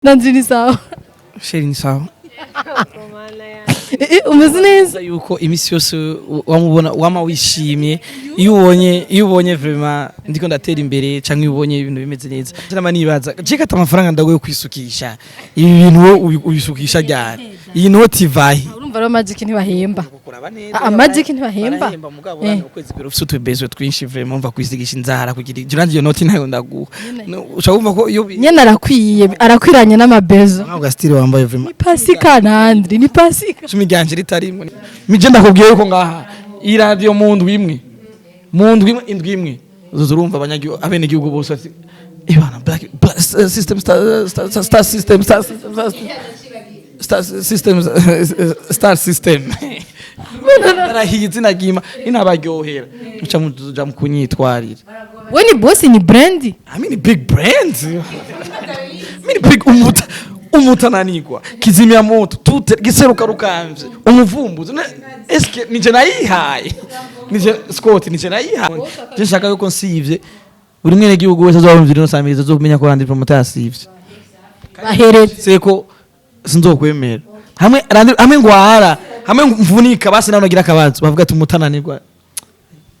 Nanje ni sawa. Chérie, ni sawa. Umeze neza. Yuko imisi yose wamubona wama wishimye iyo ubonye vraiment ndiko ndatera imbere canke iyo ubonye ibintu bimeze neza. Nama nibaza je kata amafaranga ndagoye kwisukisha ibi bintu, wowe ubisukisha ryari? Iyi noti ivahe? Urumva rero, Magic ntibahemba. Kuraba neza. Ah, Magic ntibahemba. Barahemba, mugabo urabona ukwezi kwera ufise utubezwe twinshi vraiment, umva kwisigisha inzara kugira ivyo, nanje iyo noti ntayo ndaguha. No, uca wumva ko iyo Nyene arakwiye, arakwiranye n'amabezo. Ntabwo gasitiri wambaye vraiment. Ni pasika nandri, ni pasika. Cumi ryanje ritarimo mije, ndakubwiye yuko ngaha iyi radio mu ndwi imwe, indwi imwe uzoza urumva abanyagihugu, abenegihugu bose ati ibana Black System, Star, Star, Star System, Star System, Star Star System, Star System. Barahiye izina ryima ninabaryohera, muca muja mu kunyitwarira. We ni boss, ni brand. I mean, big brand. I mean, big umuta umutananigwa kizimya moto tute giseruka rukamvye umuvumbuzi. Eske nije nayihaye? Nije Scott, nije nayihaye? Je nshaka yuko nsivye, buri mwene gihugu wese azobumvira ino samiriza azomenya ko Landry Promoter yasivye. Bahereze. Seko sinzokwemera hamwe Landry, hamwe ngwara, hamwe mvunika, basi nawe nagira akabazo bavuga ati umutananirwa.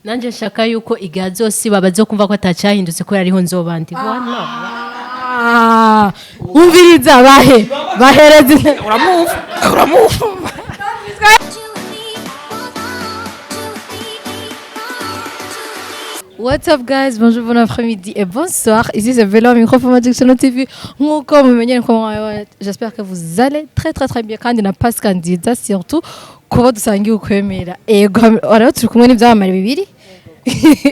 Nanjye nshaka yuko igihe azosiba bazokumva ko atacyahindutse kubera ariho nzoba ndi. Voilà. Ah, umviriza, bahe bahereze. Uramumva, uramumva. Two, three, one, two. What's up guys, bonjour, bon après-midi et bonsoir. Ici c'est Bella au microphone Magic Channel TV. Nkuko mumenyere ko j'espère que vous allez très très très bien kandi na Pascal nziza, surtout kuba dusangiye ukwemera. Ego, rero turi kumwe n'ibyamamare bibiri.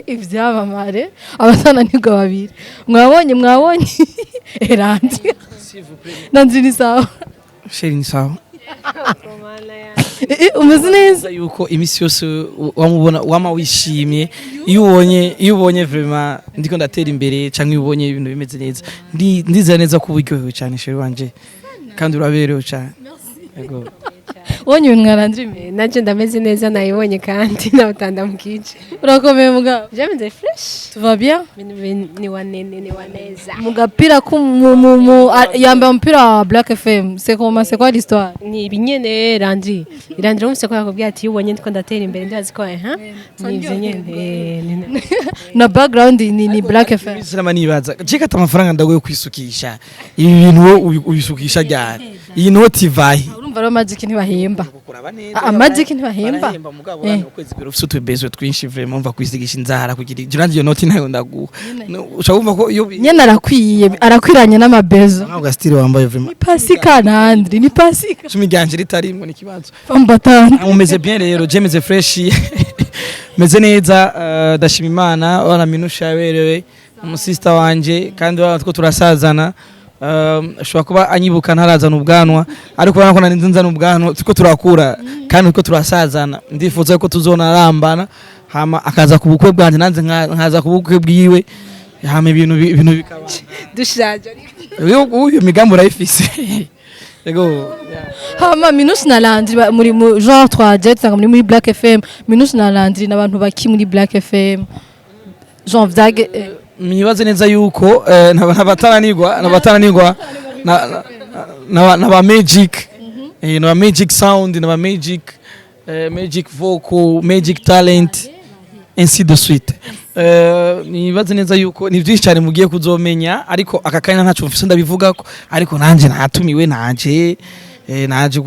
Ibyamamare abatananirwa babiri. Mwabonye, mwabonye. Erandi. Nanje ni sawa. Chérie, ni sawa. Umeze neza. Yuko imisi yose wamubona wama wishimye iyo ubonye vraiment ndiko ndatera imbere canke iyo ubonye ibintu bimeze neza. Ndizera neza ko uburyohewe cyane, chérie wanje, kandi uraberewe cyane. Yego. Wonye ibintu mwarandrime. Nanjye ndameze neza, nayibonye kandi nawe utandamukije. Urakomeye mugabo. Byameze fresh. Tu vas bien? Ni wanene, ni waneza. Mu gapira ku mu mu mu yambaye umupira wa Black FM. C'est comment, c'est quoi l'histoire? Ni ibinyene Landry, Landry wumvise ko yakubwiye ati iyo ubonye ndiko ndatera imbere, ndazi ko ni ivyo nyene. Na background ni Black FM. Sinama nibaza je kata amafaranga ndagoye kwisukisha ibi bintu, wowe ubisukisha ryari? Iyi noti ivahe? Urumva rero, Magic ntibahemba. Kuraba neza. Ah, Magic ntibahemba. Barahemba, mugabo urabona ukwezi kwera ufise utubezwe twinshi vraiment, umva kwisigisha inzara kugira ivyo, nanje iyo noti ntayo ndaguha. No, uca wumva ko iyo Nyene arakwiye, arakwiranye n'amabezo. Ntabwo gasitiri wambaye vraiment. Ni pasika nandri, ni pasika. Cumi ryanje ritarimo ni ikibazo. Fambatana. Mumeze bien rero? Je meze fresh, meze neza, ndashima Imana. Wana Minusha yaberewe umusista wanje kandi urabona two turasazana. Ashobora kuba anyibuka ntarazana ubwanwa, ariko urabona ko nari nzana ubwanwa. Turiko turakura kandi turiko turasazana. Ndifuza ko tuzonarambana, hama akaza ku bukwe bwanje, nanze nkaza ku bukwe bwiwe, hama ibintu bikaba Dushaje ariko. Uyu migambi urayifise, yego. Hama Minus na Landry muri mu genre 3 jet muri Black FM. Minus na Landry n'abantu baki muri Black FM? Genre vyage Mwibaze neza yuko n'abatananirwa n'aba magic, n'aba magic sound, n'aba magic, magic vocal, magic talent, ainsi de suite. Nibaze neza yuko ni byinshi cyane mugiye kuzomenya, ariko aka kanya ntaco mfise ndabivugako. Ariko nanje natumiwe, nanje naje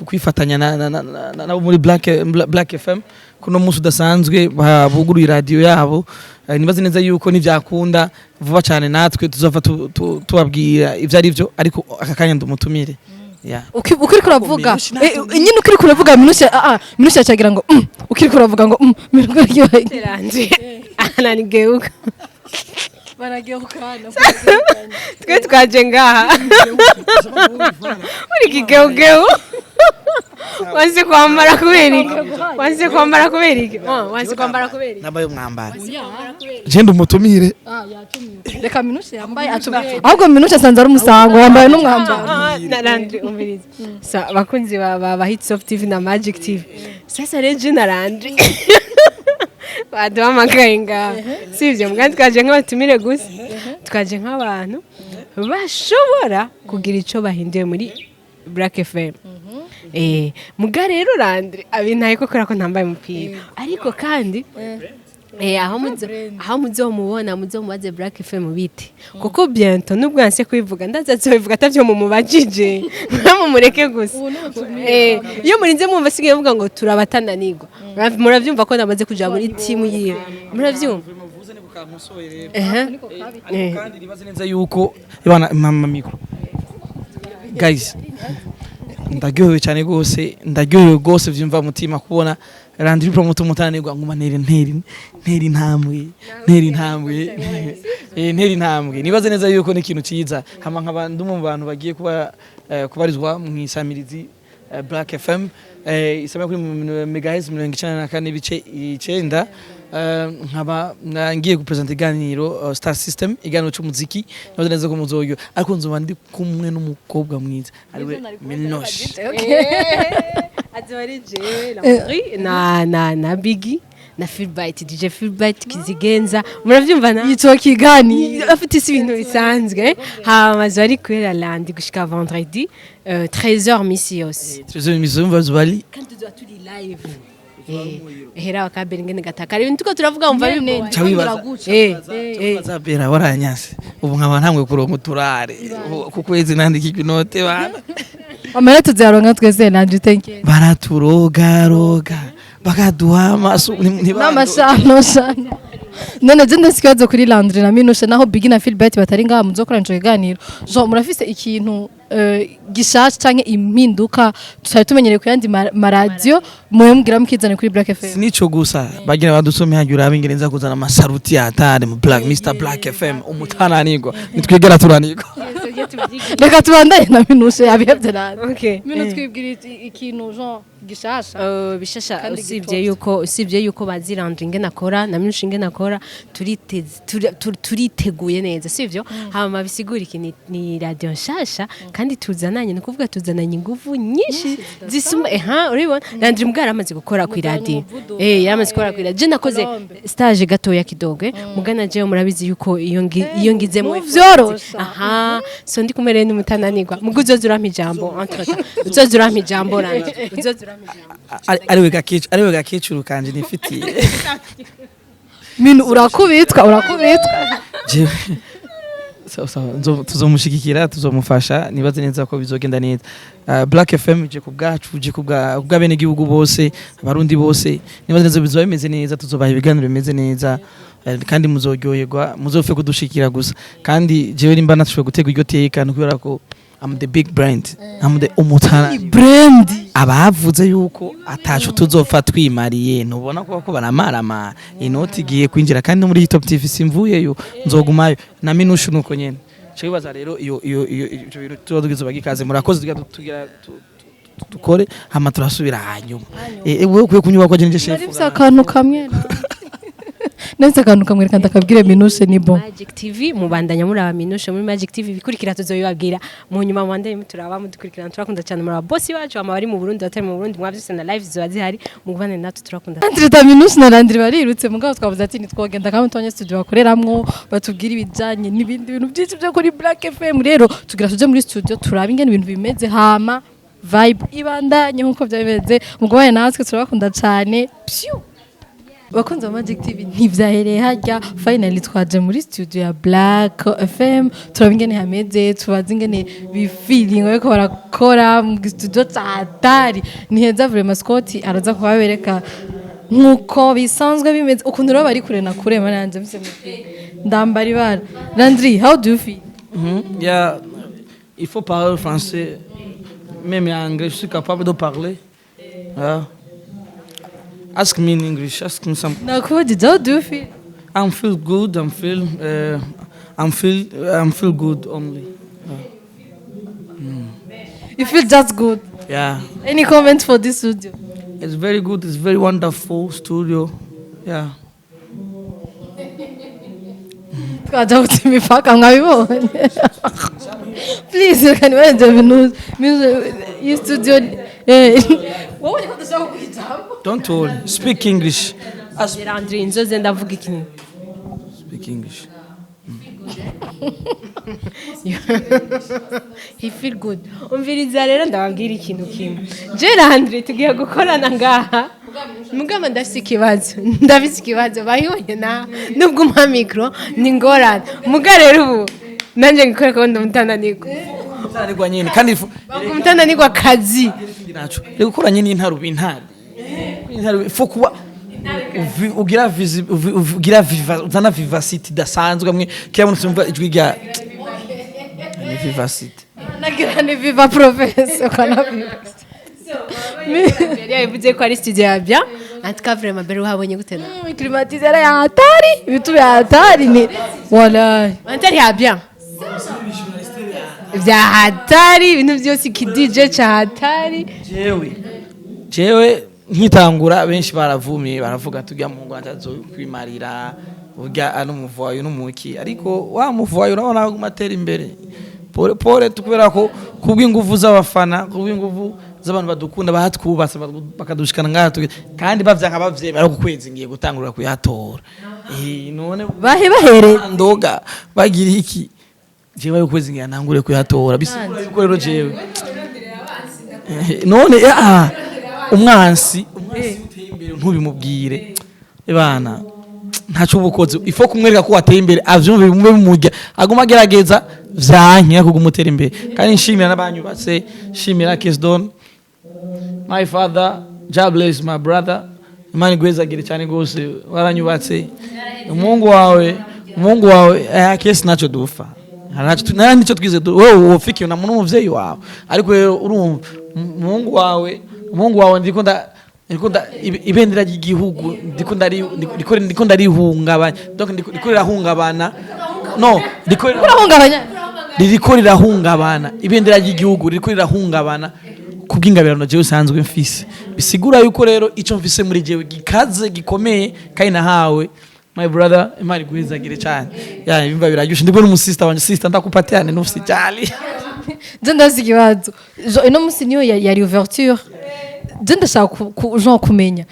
kwifatanya nabo muri Black FM kuno munsi udasanzwe buguruye radio yabo. Nibaze neza yuko nivyakunda vuba cyane natwe tuzova tubabwira ivyo ari byo, ariko aka kanya ndumutumire, yeah. Ukiri kuravuga. Minushe ntabwo Nyine ukiri kuravuga Minushe, Minushe acagira ngo ukiri kuravuga ngo Minushe. Landry ananigeuka. Barageukana. Twe twaje ngaha uri kigeugeu, wanze kwambara kubera iki? Wanze kwambara kubera iki? Oh, wanze kwambara kubera iki? Nambaye umwambaro, je ndumutumire. Reka Minushe yambaye atumiwe. Ahubwo Minushe asanze ari umusango, yambaye n'umwambaro. Ah, na Landry, umviriza. Sa abakunzi ba Hit Soft TV na Magic TV, sasa rero je na Landry baduhamagaye ngaha, si ibyo mbwa, twaje nk'abatumire gusa, twaje nk'abantu. Bashobora kugira ico bahinduye muri Black FM. Muga rero Landry abintaye ko kubera ko ntambaye umupira, ariko kandi aho muzomubona, muzomubaze Black FM bite, kuko bientôt nubwo yanse kubivuga, ndaza azobivuga atavyo mumubajije, mumureke gusa. Iyo murinze mwumva asigaye avuga ngo turabatananirwa, muravyumva ko namaze kuja muri timu yiwe, muravyumva. Ehe. Kandi nibaze neza yuko ibana mama micro, guys, ndaryohewe cyane rwose, ndaryohewe rwose vyumva mutima kubona Landry Promoter umutananirwa nguma ntera ntera ntera intambwe, ntera intambwe, ntera intambwe. Nibaze neza yuko ni ikintu ciza. Hama nkaba ndi mu bantu bagiye kuba kubarizwa mu isamirizi Black FM, isama kuri megahertz 94.9. Nkaba ngiye gupresenta iganiro Star System, iganiro c'umuziki. Nibaze neza ko muzoryo, ariko nzoba ndi kumwe n'umukobwa mwiza ariwe Minoshe. Azoba ari jewe, Landry na Biggie na Philbright, DJ Philbright Kizigenza, muravyumva na Ico kiganiro. Afite isi ibintu bisanzwe. Hama azoba ari kubera lundi gushika vendredi 13h misi yose. Trésor mizumva zubali. Kandi tuzoba turi live. Hera wakabere ingene gataka ibintu tuko turavuga, umva bigoye. Ca wibaza zabera waranyase, ubu nkaba ntangwe kuronka uturare. Ubu ku kwezi nandika inote bana. Amara tuzaronka twese, Landry, thank you. Baraturogaroga bakaduha amaso. N'amashano shano. None je ndafise ikibazo kuri Landry na Minushe, naho Biggie na Philbert batari ngaha muzokorana ico kiganiro. Jo murafise ikintu gishasha canke impinduka tutari tumenyereye ku yandi maradiyo, mwe mukizane kuri Black FM? Sinico gusa, bagira badusome hajya urabe ingene nza kuzana amasaruti atari mu Black Mr Black FM umutananirwa, nitwigera turanirwa. Reka tubandanye na Minushe, yabihevye Landry. Okay. Minu, twibwira ikintu genre gishasha. Bishasha Kandi usibye gitotse. yuko bazi Landry ingene akora na Minushe ingene akora, turiteguye neza, sivyo? Hama bisigura iki? Ni radio nshasha kandi tuzananye, ni ukuvuga tuzananye inguvu nyinshi zisumba. Eha, urabibona Landry mbwa yaramaze gukora ku radio. Umuvuduko. Yaramaze gukora ku radio. Je nakoze Colombe. stage gatoya kidogo, mugana jewe murabizi yuko iyo ngizemo Nuvyorosha. Aha, so ndi kumwe rero n'umutananirwa, mugo uzoza urampa ijambo entre temps, uzoza urampa ijambo, Landry, uzoza urampa ijambo. Ariwe gakecuru kanje nifitiye. Minu, urakubitwa, urakubitwa. Jewe sawa sawa, tuzomushigikira, tuzomufasha. Nibaze neza ko bizogenda neza. Black FM ije ku bwacu, ije ku bwa bene gihugu bose, abarundi bose. Nibaze neza bizoba bimeze neza, tuzobaha ibiganiro bimeze neza, kandi muzoryoherwa, muzopfe kudushikira gusa. Kandi jewe nimba nashoboye gutega iryo teka ni kubera ko I'm the big brand, I'm the umutana. Brand. Abavuze yuko ataco tuzopfa twimariye, ntubona ko baramarama inoti igiye kwinjira. Kandi no muri Top TV simvuyeyo, nzogumayo na Minushu nuko nyene. Cyo bibaza rero iyo ivyo bintu tuba tugize bagikaze. Murakoze, tugira dukore, hama turasubira hanyuma. Wewe ukwiye kunyubakwa je chef. Nari mfise akantu kamwe, nari akantu kamwe, reka ndakabwire Minushe, ni bon. Magic TV, mubandanya muraba Minushe muri Magic TV. Bikurikira tuzobibabwira mu nyuma. Mubandanye muturaba, mudukurikirana, turakunda cyane muri bosi bacu. Ama bari mu Burundi, batari mu Burundi, mwavyose na live ziba zihari, mugubane natwe, turakunda. Landry ta Minushe na Landry barirutse, mugabo twavuze ati ntitwogenda kandi tubonye studio bakoreramwo, batubwira ibijanye n'ibindi bintu byinshi byo kuri Black FM. Rero tugira tuje muri studio turabe ingene ibintu bimeze, hama vibe ibandanye nkuko byabimeze. Mugubane natwe, turabakunda cyane. Phew! Bakunzi ba Magic TV, ntivyahereye harya. Finally twaje muri studio ya Black FM, turaba ingene hameze, tubaze ingene bifeeling bariko barakora mu studio ca hatari. Ni heza vraiment. Scott araza kubabereka nkuko bisanzwe bimeze, ukuntu rero bari kure na kure. Mana yanje, mfise ndambara ibara. Landry, how do you feel? Yeah, il faut parler français, même anglais, je suis capable de parler. Yeah. Ask me in English, ask me some. Nakubajije, how do you feel? I'm feel good. I'm feel good only. You feel just good? Yeah, Any comment for this studio? It's very good. It's very wonderful studio. Yeah. Twajabutse imipaka, mwabibonye. Please, reka nibarenze bintu iyi studio, wowe niko dushaka kwijambo. Don't worry. Speak English. Ask, Landry, inzoze ndavuga ikintu. speak English. He feel good. Umviriza rero, ndababwira ikintu kimwe. Je Landry tugiye gukorana ngaha, mugabo ndafise ikibazo, ndafise ikibazo. Bayibonye na nubwo umpa micro ni ngorane. Muga rero ubu nanjye ngikore ko ndi umutananirwa. Umutananirwa nyene kandi Umutananirwa kazi. Naco rero gukoranye n'intarubi, intare, intare fo kuba ugira ugira viva, uzana vivacity idasanzwe amwe kila muntu tumva ijwi rya ni vivacity. Nagira ni viva professeur kana viva. Yari yabivuze ko ari studio ya bien. En tout cas, vraiment mbere uhabonye gute na? Climatiseur ya hatari, vitu vya hatari ni wala. Hatari ya bien, vya hatari, ibintu byose, iki DJ cha hatari. Jewe nkitangura benshi baravumiye, baravuga tujya mu Rwanda kwimarira urya ano muvayo n'umuki, ariko wa muvayo urabona aguma atera imbere pole pole, kubera ko kubw'inguvu z'abafana, kubw'inguvu z'abantu badukunda, bahatwubatse bakadushikana ngaha kandi bavyanka bavyemera ko kwezi ngiye gutangura kuyatora. None Bahe bahere. Ndoga bagira iki? Jewe ukwezi ngiye ntangure kuyatora, bisigura yuko rero jewe none umwansi uteye imbere ntubimubwire bana, ntaco ubukozi ifo kumwereka ko wateye imbere, avyumve bimube bimurya, aguma agerageza vyanke kuguma utera imbere. Kandi nshimira n'abanyubatse, nshimira Kesdon, my father, God bless my brother, Imana igwezagire cyane gose, waranyubatse. Umuhungu wawe kesi naco dufa ntaco nta nicyo twize wowe wofiki na n'umuvyeyi wawe, ariko rero urumva umuhungu wawe ndiko ibendera ry'igihugu ndiko ndarihungabanya, donc ndiko rirahungabana, no ndiko Urahungabanya. Ririko rirahungabana, ibendera ry'igihugu ririko rirahungabana kubw'ingabirano jewe usanzwe mfise. Bisigura yuko rero ico mfise muri jewe gikaze, gikomeye, kandi nahawe my brother. Imana iguhezagire cyane. Yani bimva biraryoshe, ndibwo n'umusista wanje. Sister, ndakupatiane nufisijali. Je ndazi ikibazo. Ino musi niyo yari ouverture. Je ndashaka genre kumenya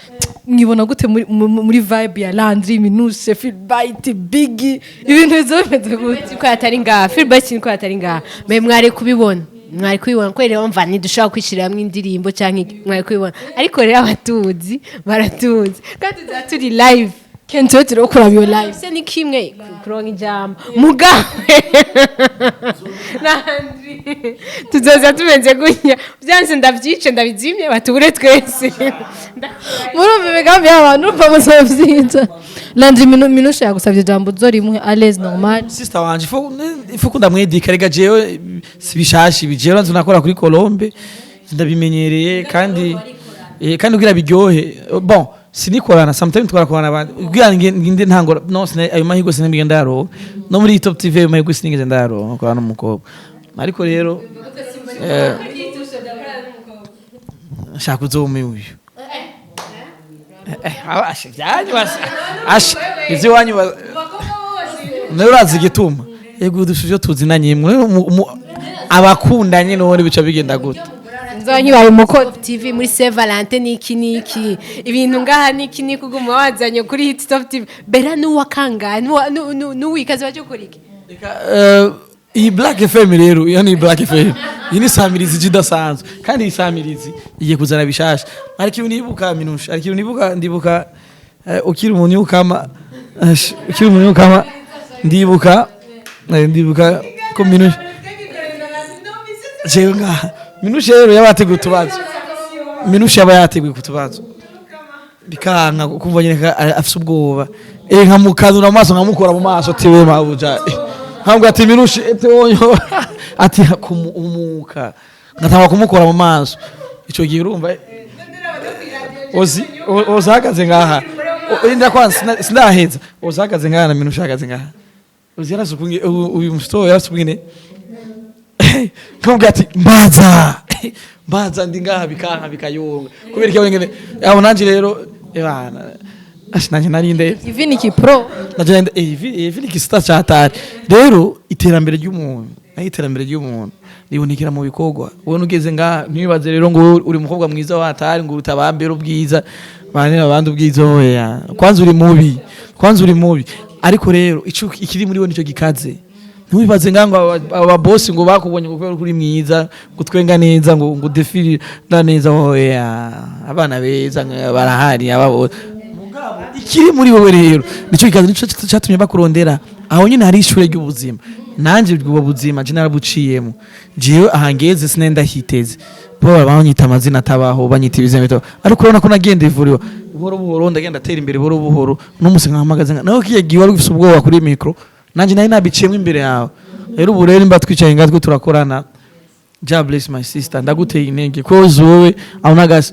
mwibona gute muri vibe ya Landry, Minouche, Philbite, Biggie, ibintu bizo bimeze gute? Ko atari ngaha Philbert, ko atari ngaha, mais mwari kubibona, mwari kubibona ko rero mva ntidushobora kwishyiriramwo indirimbo cyangwa iki, mwari kubibona. Ariko rero abatuzi baratuzi kandi tuzaba turi live. Kente turi kuraba iyo live. Se ni kimwe kuronka ijambo mugawe Landry, tuzoza tumeze gutya, byanze ndavyice, ndabizimye, batubure twese. Murumva imigambi y'abantu, urumva muzovyica. Landry, Minouche yagusavye ijambo, uzorimwe à l'aise, normal. Sister wanje, ifo ko ndamwedika rega. Jewe si bishashi ibi, jewe nakora kuri Colombe, ndabimenyereye. Kandi kugira biryohe, bon, sinikorana, sometimes twarakorana abandi kugira nginde ntangora no ayo mahirwe sinigeze ndayaronka no muri Top TV, ayo mahirwe sinigeze ndayaronka korana n'umukobwa. Ariko rero nshaka uzome uyu. Abasha byanyu asha ivyo iwanyu nawe urazi igituma. Yego, dufite ivyo tuzinanye mwe abakundanye none bica bigenda gute? Nzoba nkibaye umukozi. TV muri Saint Valentin niki niki, ibintu ngaha niki niki, uguma wazanye kuri Hit Top TV bera nuwakangaye nuwikaze baje gukora iki? Reka, iyi Black FM rero, iyo ni Black FM, iyi ni samirizi ije idasanzwe, kandi iyi samirizi igiye kuzana bishasha. Ariko ikintu nibuka, Minusha, ariko ikintu nibuka, ndibuka ukiri umunyukama, ukiri umunyukama, ndibuka ko Minusha, jewe ngaha Minusha rero yabateguye utubazo, Minusha yaba yateguye kutubazo bikanka, kumva nyine ko afise ubwoba, nkamukanura mu maso, nkamukora mu maso, ati: "We mabuja." Nkambwira ati: "Minusha," ati: "Onyo," ati umuka ngatanga kumukora mu maso. Ico gihe urumva ozi ozahagaze ngaha. Inda kwanza sindaheza, ozahagaze ngaha na Minusha ahagaze ngaha, ozi yarasukunge uyu musito yarasukunge, nkamubwira ati: "Mbaza, mbaza, ndi ngaha." Bikanka, bikayunga kubera iki ngene aho nanje rero ebana ashi nanje nari ndevye. Ivi pro. Nanje nari ivi ni kisita cyatari. Rero iterambere ry'umuntu, naho iterambere ry'umuntu ribonekera mu bikorwa. Ubona ugeze ngaha, ntiwibaze rero ngo uri umukobwa mwiza watari, ngo utabambere ubwiza banira abandi ubwiza. Oya, kwanza uri mubi, kwanza uri mubi. Ariko rero ico ikiri muri we nicyo gikaze. Ntiwibaze nga ngo aba boss ngo bakubonye ngo kubera uri mwiza, ngo twenga neza, ngo udefira neza. Oya, abana beza barahari aba bose. Mugabo ikiri muri wowe rero nico kikaza, nico cyatumye bakurondera. Aho nyine hari ishure ry'ubuzima. Nanje ubwo buzima je narabuciyemo. Jewe ahangeze sinenda hiteze bo banyita amazina atabaho, banyita ibizina bitabaho, ariko urabona ko nagenda ivuriro buhoro buhoro, ndagenda atera imbere buhoro buhoro. N'umunsi nkahamagaze nawe kiya gihe wari ufise ubwoba kuri micro, nanje nari nabiciyemo imbere yawe. Rero ubu rero nimba twicaye ngatwe turakorana, God bless my sister, ndaguteye intege koze wowe aho nagasi.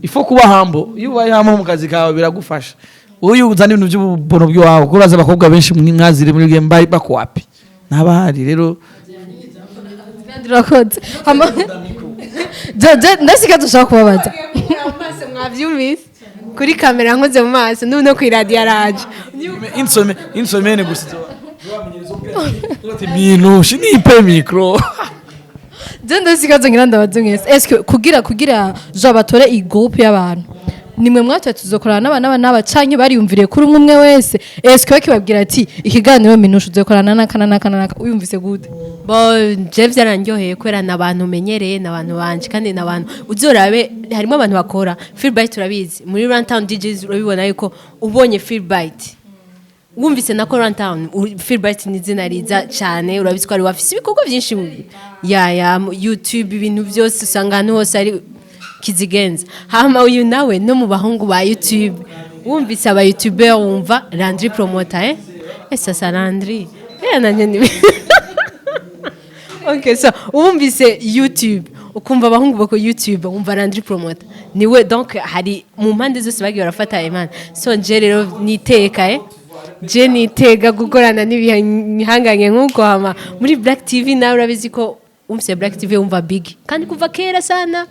Il faut kuba humble. Iyo ubaye humble mu kazi kawe biragufasha. Wowe iyo uzana ibintu by'ububono bw'iwawe, kuko urazi abakobwa benshi mwazire muri game bari bakwapi ntabahari rero. Urakoze. Hama je ndasigaye dushaka kubabaza. Amaso mwavyumvise kuri kamera, nkoze mu maso n'ubu no kw'iradiyo araje. Une semaine gusa ibintu shinipe micro. Je ndasigaye ngira ndabaze mwese: est-ce que kugira jo batore iyi groupe y'abantu, nimwe mwatwe tuzokorana n'aba n'aba n'aba, canke bariyumviriye kuri umwe umwe wese? Est-ce que bakibabwira ati ikiganiro Minushe uzokorana n'aka n'aka n'aka, uyumvise gute? Bo je vyaranryoheye kubera ni abantu menyereye, ni abantu banje, kandi ni abantu uzorabe harimo abantu bakora Feelbite. Turabizi muri Runtown DJs, urabibona yuko ubonye Feelbite, wumvise nako Runtown, Feelbite ni izina riza cyane. Urabizi ko ari wafise ibikorwa byinshi ya YouTube, ibintu byose usanga ahantu hose ari kizigenza. Hama uyu nawe no mu bahungu ba YouTube, wumvise aba YouTuber wumva Landry Promoter. Sasa Landry nanje ni okay. So wumvise YouTube ukumva abahungu bako YouTube, wumva Landry Promoter niwe. Donc hari mu mpande zose bagiye barafata Imana. So nje rero niteka je nitega gukorana n'ibihanganye nk'uko. Hama muri Black TV nawe urabizi ko umvise Black TV wumva Big, kandi kuva kera sana.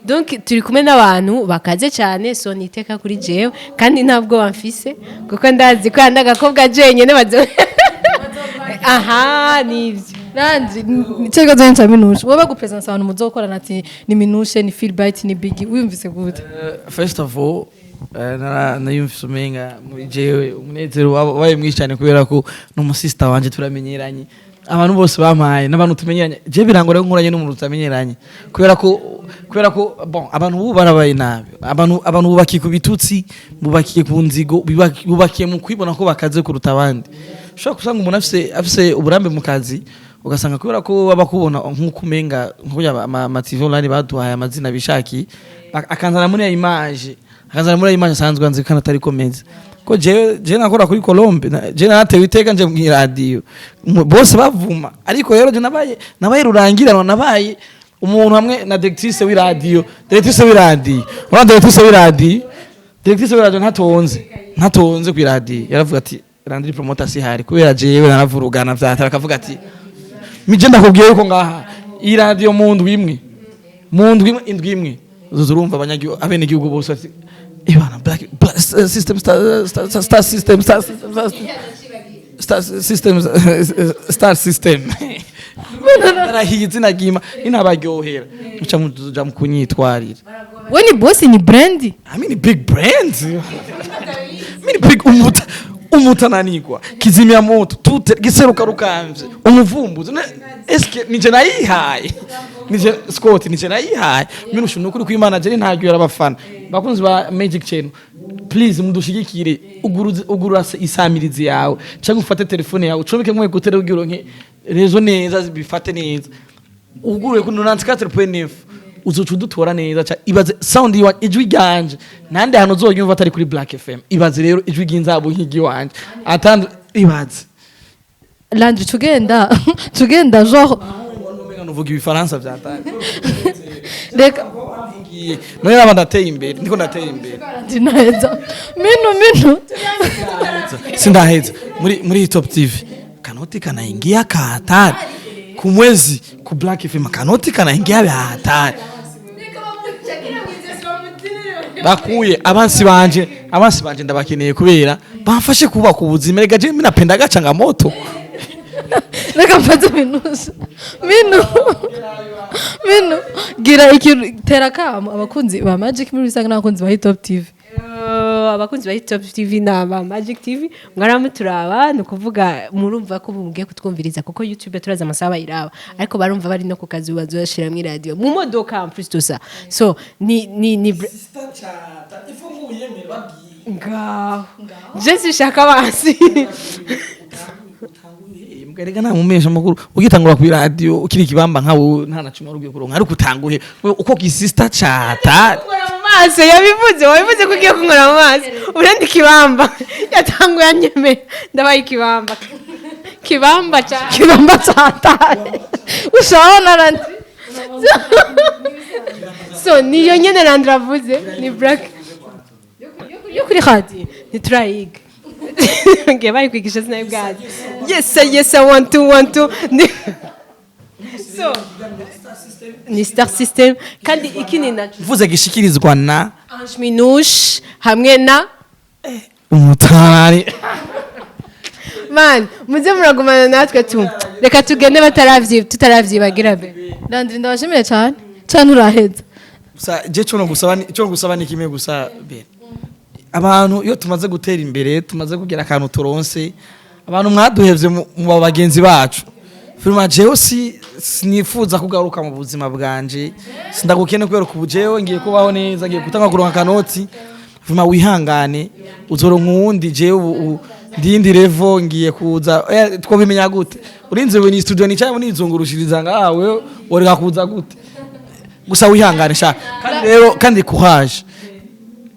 Donc turi kumwe n'abantu bakaze cyane. So niteka kuri jewe, kandi ntabwo bamfise kuko ndazi ko yandi agakobwa jenyine bazo aha nibyo. Nandi nicyo kibazo cya Minushe. Wowe bagupresenta abantu muzokorana ati ni Minushe, ni Philbert, ni Biggie, wiyumvise gute? First of all, nayumvise umenga muri jewe umunezero wabaye mwinshi cyane, kubera ko n'umusista wanje turamenyeranye, abantu bose bampaye n'abantu tumenyeranye. Je birangora ko nkoranye n'umuntu tutamenyeranye, kubera ko bon, abantu ubu barabaye nabi. Abantu bubakiye ku bitutsi, bubakiye ku nzigo, bubakiye mu kwibona ko bakaze kuruta abandi. Ushobora gusanga umuntu afise uburambe mu kazi, ugasanga kubera ko baba kubona nk'uko umenga nk'uko ama TV online baduhaye amazina bishakiye, akanzana muri ya image, akanzana muri ya image asanzwe anzi kandi atari komeza ko jewe nakora kuri Colombe. Je naratewe iteka nje mu radio bose bavuma, ariko rero je nabaye rurangiranwa, nabaye umuntu hamwe na directrice w'iradio. Directrice w'iradio, urabona directrice w'iradio ntatonze ku radio, yaravuga ati Landry Promoter sihari, kubera jewe naravurugana vyatara. Akavuga ati mije ndakubwiye yuko ngaha iyi radio mu ndwi imwe, indwi imwe uzoza urumva abanyagihugu, abenegihugu bose ati ibana Black System, Star, Star, Star System, Star System, Star, Star System, Star System. Narahiye izina ryima ninabaryohera muca muja mu kunyitwarira. We ni boss, ni brand. I mean big brands. I mean big umutananigwa, kizimyamoto tute giseruka rukamvye umuvumbuzi. Eske nije nayihaye, nije Scott, nije nayihaye Minushe? Nukuri kw'Imana je ntaryohera abafana. Bakunzi ba Magic Channel, please mudushigikire. Ugurura isamirizi yawe cyangwa ufate telefone yawe ucomeke mwe écouteur kugira uronke réseau neza, bifate neza, uguruye ku 94.9 uzoca udutora neza. Ibaze sound yiwa, ijwi ryanje nande hantu uzoyumva atari kuri Black FM. Ibaze rero ijwi ry'inzabu nk'igiwanje atandu, ibaze. Landry, tugenda genre. Umenga nuvuga ibifaransa vyatari. Reka. Ngiye none naba ndateye imbere, ndiko ndateye imbere. Landry naheza minu minu. Sindaheza muri Top TV kanoti kanaingia ka hatari ku mwezi, ku Black FM kanoti kanaingia vya hatari. Bakuye abansi banje ndabakeneye kubera bamfashe kubaka ubuzima. Rega je minapendaga changamoto. Reka mfate Minushe. Minu minu, gira ikintu, tera kamo abakunzi ba Magic muri rusange n'abakunzi ba Hitop TV. Abakunzi ba Hit TV na ba Magic TV, mwaramuturaba, ni ukuvuga murumva ko mugiye kutwumviriza, kuko YouTube turazi amasaha bayiraba, ariko barumva bari no ku kazi, bazoshira mu radio, mu modoka, en plus tout ça. So ni ngaho je sishaka basi. Mbwa nta mumesha makuru, ugitangura ku radio ukiri kibamba nkawe, nta na cumi wari ugiye kuronka, ariko utanguhe uko gisista cata. Kunkora mu maso, yabivuze, wabivuze ko ugiye kunkora mu maso. Ubundi kibamba yatanguye anyemera, ndabaye ikibamba, kibamba cyane. Kibamba cyataye ushaona Landry. So niyo nyene Landry avuze ni Black Yo kuri radio. Ntiturayiga, ngiye bayikwigisha, sinayi bwazi. Yes, one two one two. So ni star system, kandi ikindi naco Mvuze gishikirizwa na Ange Minouche hamwe na umutari. Man, muze muragumana natwe tu. Reka tugende bataravyi, tutaravyibagira be. Landry, ndabashimiye cyane cyane, uraheza. Gusa je cyo gusaba ni kimwe gusa be. Abantu iyo tumaze gutera imbere, tumaze kugira akantu turonse, abantu mwaduhevye mu bagenzi bacu. Firma, jewe si sinifuza kugaruka mu buzima bwanje, sindagukene kubera ubu jewe ngiye kubaho neza, ngiye gutanga kuronka kanoti. Firma, wihangane, uzoronka uwundi. Jewe ubu ndindi level ngiye kuza, twobimenya gute? Urinze we ni studio nicaye nizungurushiriza ngawe, woreka kuza gute? Gusa wihangane sha, kandi rero kandi courage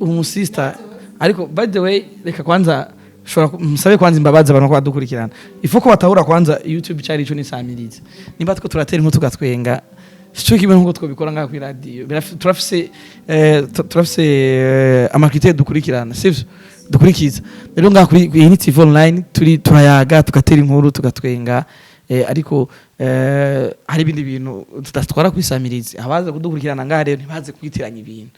umusista. Ariko by the way, reka kwanza shobora musabe kwanza imbabazi abantu ko badukurikirana. Ifo ko batahura kwanza YouTube cyari ico nisamiriza, nimba two turatera inkuru tugatwenga, sico kimwe nkuko twobikora ngaha kuri radio. Turafise ama critères dukurikirana, sivyo dukurikiza. Rero ngaha kuri iyi ni TV online, turi turayaga, tugatera inkuru, tugatwenga, ariko hari ibindi bintu tudatwara kwisamiriza. Abaza kudukurikirana ngaha rero ntibaze kwitiranya ibintu.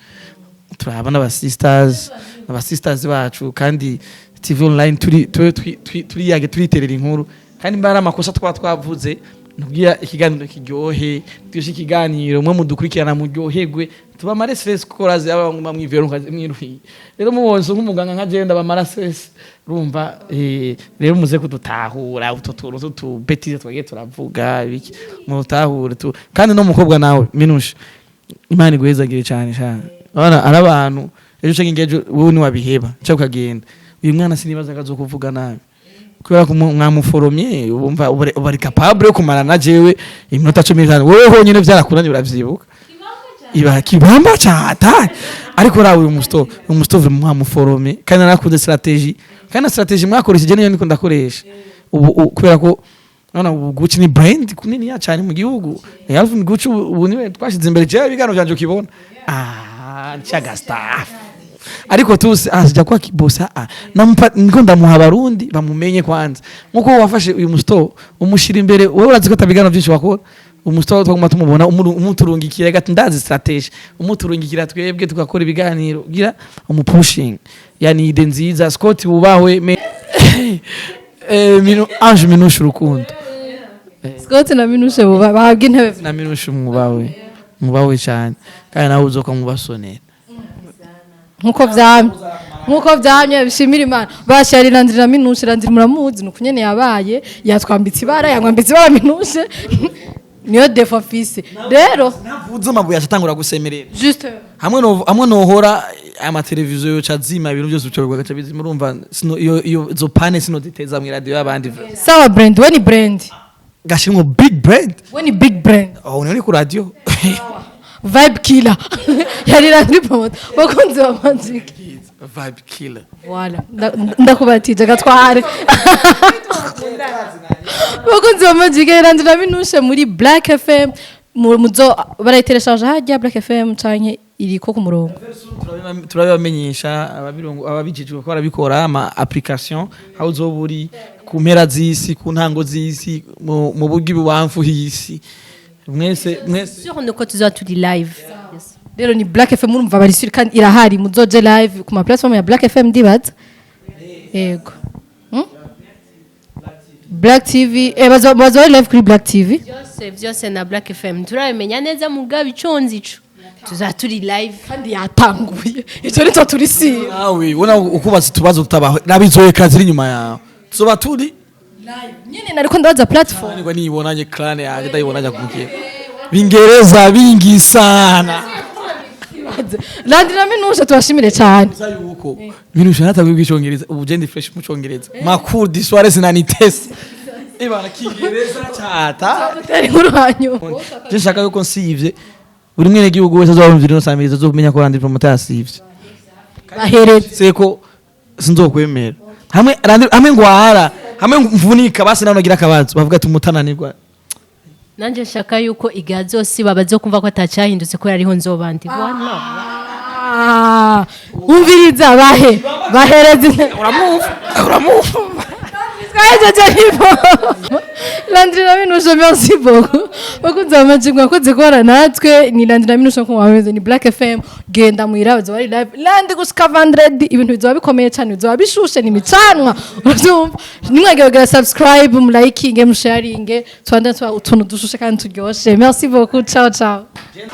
Turaba n'aba sisters bacu, kandi TV online turi turiyage, turiterera inkuru, kandi mba ari amakosa twaba twavuze ntubwira ikiganiro kiryohe, tuyoshe ikiganiro, mwe mudukurikirana muryoherwe, tubamare stress, kuko razi aba nguma mwivero mwiruhiye. Rero mubonye nk'umuganga nka jewe ndabamara stress, urumva, rero muze kudutahura utwo tuntu tutu bêtises twagiye turavuga ibiki, mutahure tu. Kandi no mukobwa nawe Minushe, Imana iguhezagire cyane cyane. Urabona ari abantu ejo canke ngejo wowe niwabiheba cyangwa ukagenda, uyu mwana sinibaza ko azokuvuga nabi, kubera ko mwamuforomye, wumva uba ari capable yo kumara na jewe iminota 15. Wowe honyine vyarakunaniye, uravyibuka iba kibamba cyata. Ariko rawe uyu musto vraiment mwamuforomye, kandi narakunze stratégie, kandi na stratégie mwakoresheje niyo niko ndakoresha ubu, kubera ko none ubu Gucci ni brand kunini ya cyane mu gihugu. Alvin Gucci ubu niwe twashize imbere. Jewe ibiganiro byanje ukibona, nchaga staff, ariko tusi asija kwa kibosa, nampa niko ndamuha abarundi bamumenye kwanza, nkuko wafashe uyu musto umushira imbere. Wewe urazi ko atabigano byinshi wakora, umusto twaguma tumubona umuturungikira gati, ndazi stratégie, umuturungikira twebwe tugakora ibiganiro gira umupushing, yani idée nziza. Scott wubahwe Minu Ange Minushe urukundo. Scott na Minushe buba bahabwa intebe. Na Minushe mwubawe, mwubawe cyane, kandi nawe uzoka mubasonera. Nkuko vyamye bishimira Imana bashari Landry na Minushe. Landry muramuzi, nuko nyene yabaye yatwambitse ibara, yamwambitse ibara Minushe, niyo défaut afise rero. Navuze amabuye acatangura gusemerera. Juste. Hamwe nohora amateleviziyo yoca azima, ibintu byose bica bigaca bizima. Urumva sino iyo zo pane sino ziteza mu radio y'abandi. Sawa, brand, we ni brand. Gashirimwo big brand. We ni big brand. Oh, ni ku radio. Vibe killer yari Landry Promoter, bakunzi ba Magic. Vibe killer. Voilà. Ndakubatije gatware. Bakunzi ba Magic, Landry na Minushe muri Black FM, muzo barayitereshaje hajya Black FM canke iriko ku murongo. Turabibamenyesha ababirongo ababijijwe ko barabikora ama application, aho uzoba uri ku mpera z'isi, ku ntango z'isi, mu buryo ibubamfu h'isi, mwese mwese. Sûr nuko tuzoba turi live. Yes. Rero ni Black FM, urumva bari sûr kandi irahari, muzoje live ku ma platform ya Black FM ndibaza. Yego. Black TV, bazo bari live kuri Black TV. Byose byose na Black FM turabimenya neza, mugabo iconzi ico Tuzaba turi live. Kandi yatanguye, icyo nicyo turisiye. Nawe ubona ukubaza utubazo tutabaho, nabizoye ziri inyuma yawe, tuzoba turi Nyine nariko ndabaza platform. Niko nibonanye clan yanjye, ndayibonanye kugira Bingereza bingi sana. Landry Minouche, tubashimire cyane. Uza yuko ibintu bishaka bw'icyongereza, ubu je ndi fresh mu Cyongereza, makuru di soirée sinanitese ibana Kingereza chata. Tutari inkuru hanyuma. Je nshaka yuko nsivye, buri mwene gihugu wese azobumvira ino samiriza azomenya ko Landry Promoter yasivye. Bahereze. Seko sinzokwemera hamwe hamwe ngwara, hamwe mvunika, basi nawe nagira akabazo bavuga ati umutananirwa. Nanjye nshaka yuko igihe azosiba bazokumva ko atacyahindutse kubera ariho nzoba ndi. Voilà. Ah, umviriza, bahe bahereze. Uramuva, uramuva. Twahejeje hivo. Landry na Minouche, merci beaucoup. Bakunze ba Magic, mwakoze kubana natwe. Ni Landry na Minouche nkuko mwabimeze, ni Black FM. Genda muhira, bazoba ari live lundi gushika vendredi. Ibintu bizoba bikomeye cyane, bizoba bishushe, ni micanwa, urabyumva. Nimwagera subscribe, mulayikinge, musharinge, twande tuba utuntu dushushe kandi turyoshe. Merci beaucoup, ciao ciao. You